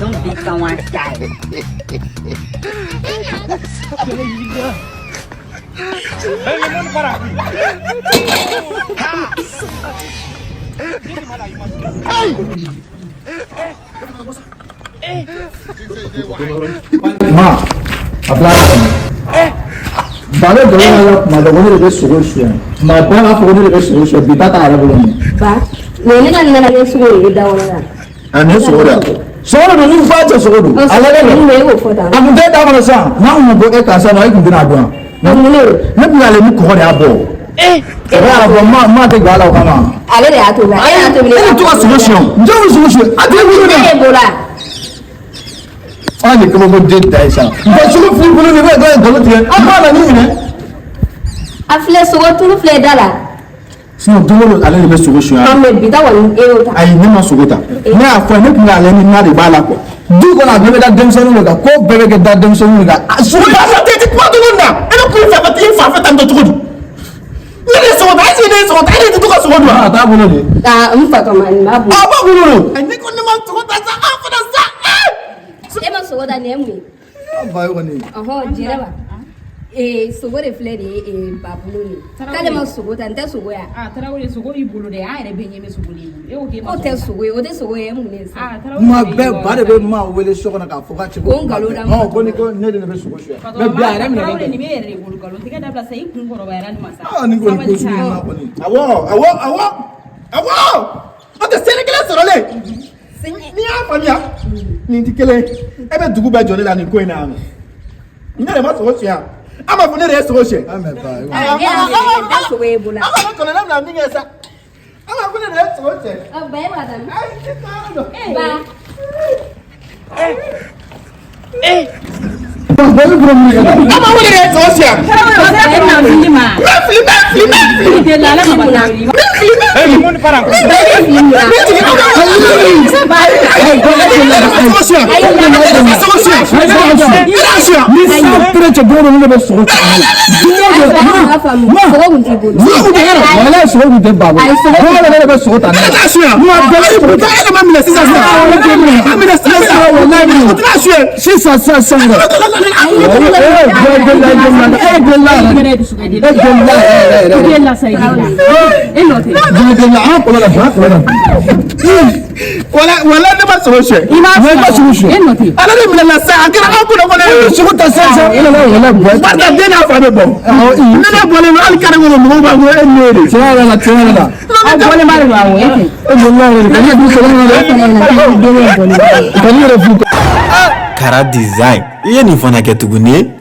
Don't be someone style. Ma, a bila a kɔnɔ. Ba bɛ nkalon la kuma bɛɛ ko ne de bɛ sogo suɲɛ. Tuma bɛɛ b'a fɔ ko ne de bɛ sogo suɲɛ, bi ba t'a yɛrɛ bolo nin. Ba, nin ye ne ka nana sogo de ye da kɔnɔ la. A nin ye sogo de ye. Sogo de don, ni fa cɛ sogo don. A lajɛ Mun kɛ. bɛ e k'o fɔ tan? A kun tɛ da kɔnɔ sisan, n'a kun ma bɔ e kan sisan nɔ, e kun tɛna a dɔn wa? Mun de don? Ne kun y'ale ni kɔgɔ de y'a bɔ. Kɔgɔ y'a bɔ, ma tɛ gan a la o kama. Ale de y'a tobi. E y'a tobi. E bɛ to ka sogo suɲɛ o. Jɔn bɛ sogo suɲɛ? A tɛ wuli Ne de. ye bolo. An ye kabako den da ye sa. Ba sogo fili bolo de bɛ ka nkalon tigɛ. An b'a la ni minɛ. A filɛ, sogo tulu filɛ da la. Sinon don o don ale de bɛ sogo suɲɛ. An bɛ bi ta kɔni, e y'o ta. Ayi, ne ma sogo ta. Ne y'a fɔ, ne tun k'ale ni na de b'a la quoi. Du kɔnɔ, a bɛɛ bɛ da denmisɛnninw de kan, ko bɛɛ bɛ kɛ da denmisɛnninw de kan. A sogo Ba fɔ tɛ kuma cogo min na, e bɛ kun fɛ ka t'i fa fɛ tan tɔ cogo di? Ne de ye sogo ta, est ce que ne ye sogo ta? E de tɛ to ka sogo dun wa? A t'a bolo de. Aa, n fatɔma, nin b'a bolo. A b'a bolo don. Ne ko ne ma sogo ta sa, an fana sa. E ma sogo ta, nin ye mun ye? An fa ye kɔni. Ɔhɔn, Jɛnɛba. Ee, sogo de filɛ nin ye, ee, ba bolo nin. K'ale ma sogo ta, nin tɛ sogo ya? Ah, Tarawele, sogo b'i bolo dɛ, an yɛrɛ bɛɛ ɲɛ bɛ sogo de bolo. E ko k'e ma O sogo tɛ ta. sogo ye, o tɛ sogo ye, mun de ye sa? Ah, Tarawele, Kuma sogo bɛɛ b'i ba de bolo. bɛ maa wele so kɔnɔ k'a fɔ k'a cɛ Ko nkalon da. Ko ni ko ne de bɛ sogo suɲɛ. Mais bi a yɛrɛ minɛ Tarawele, kɛ. nin b'e yɛrɛ de bolo, nkalon tigɛ dabila sa, i kun kɔrɔbayara nin ma sa. Ah, nin kɔni ko Sabali sugu sa. in na kɔni. Awɔ, awɔ, awɔ, awɔ, an tɛ seri kelen sɔrɔlen. N'i y'a faamuya, nin ti kelen ye. E bɛ dugu bɛɛ jɔ ne la nin ko in na yan nɔ. Ne de ma sogo suɲɛ, an b'a fɔ ne de ye sogo suɲɛ. Ah, mais ba. E y'a minɛ, da sogo ye bolo. An b'a fɔ kɔnɔna bɛna min kɛ sa, an b'a fɔ ne de ye sogo suɲɛ. Ɔ, ba, e b'a ta min? Ayi, sisan yɔrɔ dɔn. Ba. Ba bɛ bolo mun kɛ? An b'a fɔ ne de ye sogo suɲɛ. Tarawele, o sera k'e bɛna fili ma. N bɛ fili, n bɛ fili, n bɛ fili. I delila Ala kama, Tarawele. N bɛ fili, n bɛ fili. Ba, e fili mun na? N bɛ jigin, aw ka sogo suɲɛ. Sogo suɲɛ. E y'a suɲɛ. Ni san pere cɛ, don o don ne de bɛ sogo ta. Don o don. A faamu, sogo kun t'i bolo. Sogo kun tɛ yɛrɛ. Walayi, sogo kun tɛ ba bolo. Ayi, sogo Don o don ne de bɛ sogo ta. E t'a suɲɛ. Kuma bɛɛ bɛ sogo ta. E de ma minɛ sisan sisan. Ne tɛ minɛ. A minɛ sisan sisan. Walayi, minɛ. O tɛna suɲɛ. Sisan sisan sisan yɛrɛ. E delila, e delila, e delila yɛrɛ. E dusu ka di. E delila yɛrɛ yɛrɛ I yɛrɛ. delila sa, i delila. E nɔ tɛ. Joli delila, an kɔlɔn la, an kɔlɔn la. Wala wala, ne ma sogo suɲɛ. I m'a Ne ma sogo suɲɛ. E nɔ tɛ. Ala de minɛ la sa, a kɛra aw kunna kɔnɔ. E bɛ sogo ta sisan sisan. E nana wala bɔ. Barisa den n'a fa bɛ bɔ. Ne n'a bɔlen don hali kare kɔnɔ, mɔgɔw b'a fɔ e n'o de. Tiɲɛ yɛrɛ la, tiɲɛ yɛrɛ la. Aw bɔlen ba de don, awɔ, e tɛ. E delila yɛrɛ de. Ka ne du sogo kɔnɔ dɛ. Ka ne yɛrɛ fu. Kara Design, i ye nin fana kɛ tuguni.